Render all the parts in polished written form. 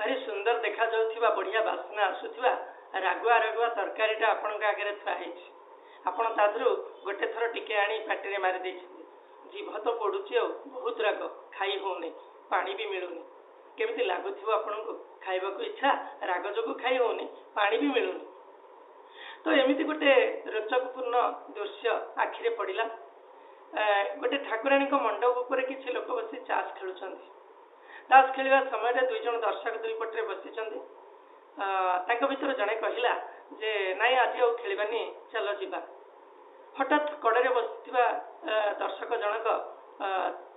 ଭାରି ସୁନ୍ଦର ଦେଖାଯାଉଥିବା, ବଢ଼ିଆ ବାସ୍ନା ଆସୁଥିବା ରାଗୁଆ ରାଗୁଆ ତରକାରୀଟା ଆପଣଙ୍କ ଆଗରେ ଥୁଆ ହେଇଛି। ଆପଣ ତା ଦେହରୁ ଗୋଟେ ଥର ଟିକେ ଆଣି ପାଟିରେ ମାରି ଦେଇଛନ୍ତି। ଜିଭ ତ ପୋଡ଼ୁଛି, ଆଉ ବହୁତ ରାଗ, ଖାଇ ହେଉନି, ପାଣି ବି ମିଳୁନି। କେମିତି ଲାଗୁଥିବ ଆପଣଙ୍କୁ? ଖାଇବାକୁ ଇଚ୍ଛା, ରାଗ ଯୋଗୁଁ ଖାଇ ହେଉନି, ପାଣି ବି ମିଳୁନି। ତ ଏମିତି ଗୋଟେ ରୋଚକପୂର୍ଣ୍ଣ ଦୃଶ୍ୟ ଆଖିରେ ପଡ଼ିଲା। ଗୋଟେ ଠାକୁରାଣୀଙ୍କ ମଣ୍ଡପ ଉପରେ କିଛି ଲୋକ ବସି ତାସ୍ ଖେଳୁଛନ୍ତି। ତାସ୍ ଖେଳିବା ସମୟରେ ଦୁଇ ଜଣ ଦର୍ଶକ ଦୁଇ ପଟରେ ବସିଛନ୍ତି। ତାଙ୍କ ଭିତରୁ ଜଣେ କହିଲା ଯେ ନାଇଁ, ଆଜି ଆଉ ଖେଳିବାନି, ଚାଲ ଯିବା। ହଠାତ୍ କଡ଼ରେ ବସିଥିବା ଦର୍ଶକ ଜଣକ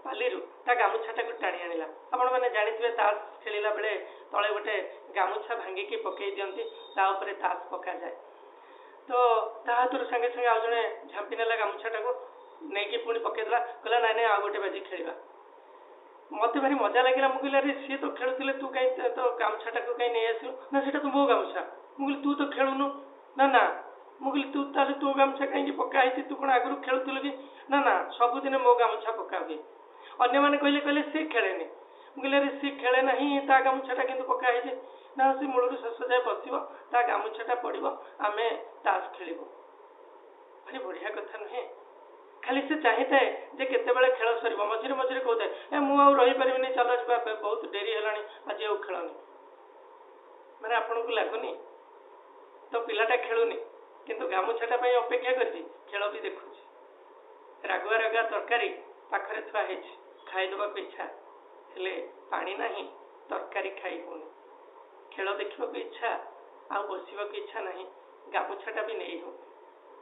ପାଲିରୁ ତା ଗାମୁଛାଟାକୁ ଟାଣି ଆଣିଲା। ଆପଣମାନେ ଜାଣିଥିବେ, ତାସ୍ ଖେଳିଲା ବେଳେ ତଳେ ଗୋଟେ ଗାମୁଛା ଭାଙ୍ଗିକି ପକେଇ ଦିଅନ୍ତି, ତା ଉପରେ ତାସ୍ ପକାଯାଏ। ତ ତା ହାତରୁ ସାଙ୍ଗେ ସାଙ୍ଗେ ଆଉ ଜଣେ ଝାମ୍ପି ନେଲା ଗାମୁଛାଟାକୁ, ନେଇକି ପୁଣି ପକେଇଦେଲା। କହିଲା, ନାଇଁ ନାଇଁ, ଆଉ ଗୋଟେ ବାଜି ଖେଳିବା। ମତେ ଭାରି ମଜା ଲାଗିଲା। ମୁଁ କହିଲି, ଆରେ ସିଏ ତ ଖେଳୁଥିଲେ, ତୁ କାହିଁ ତୋ ଗାମୁଛାଟାକୁ କାହିଁ ନେଇ ଆସିଲୁ? ନା, ସେଇଟା ତ ମୋ ଗାମୁଛା। ମୁଁ କହିଲି, ତୁ ତ ଖେଳୁନୁ। ନା ନା। ମୁଁ କହିଲି, ତୁ ତାହେଲେ ତୋ ଗାମୁଛା କାହିଁକି ପକା ହେଇଛି? ତୁ କ'ଣ ଆଗରୁ ଖେଳୁଥିଲୁ କି? ନା ନା, ସବୁଦିନ ମୋ ଗାମୁଛା ପକା ହୁଏ। ଅନ୍ୟମାନେ କହିଲେ, କହିଲେ ସେ ଖେଳେନି। ମୁଁ କହିଲି, ଆରେ ସିଏ ଖେଳେ ନାହିଁ, ତା ଗାମୁଛାଟା କିନ୍ତୁ ପକା ହେଇଛି। ନା, ସେ ମୂଳରୁ ଶେଷ ଯାଏ ବସିବ, ତା ଗାମୁଛାଟା ପଡ଼ିବ, ଆମେ ତାସ୍ ଖେଳିବୁ। ଭାରି ବଢ଼ିଆ କଥା ନୁହେଁ? ଖାଲି ସେ ଚାହିଁଥାଏ ଯେ କେତେବେଳେ ଖେଳ ସରିବ। ମଝିରେ ମଝିରେ କହୁଥାଏ, ଏ ମୁଁ ଆଉ ରହିପାରିବିନି, ଚାଲ ଯିବା, ବହୁତ ଡେରି ହେଲାଣି, ଆଜି ଆଉ ଖେଳନି। ମାନେ ଆପଣଙ୍କୁ ଲାଗୁନି ତ ପିଲାଟା ଖେଳୁନି, କିନ୍ତୁ ଗାମୁଛାଟା ପାଇଁ ଅପେକ୍ଷା କରିଛି, ଖେଳ ବି ଦେଖୁଛି। ରାଗୁଆ ରାଗୁଆ ତରକାରୀ ପାଖରେ ଥୁଆ ହେଇଛି, ଖାଇଦେବାକୁ ଇଚ୍ଛା, ହେଲେ ପାଣି ନାହିଁ, ତରକାରୀ ଖାଇ ହେଉନି। ଖେଳ ଦେଖିବାକୁ ଇଚ୍ଛା, ଆଉ ବସିବାକୁ ଇଚ୍ଛା ନାହିଁ, ଗାମୁଛାଟା ବି ନେଇ ହେଉନି।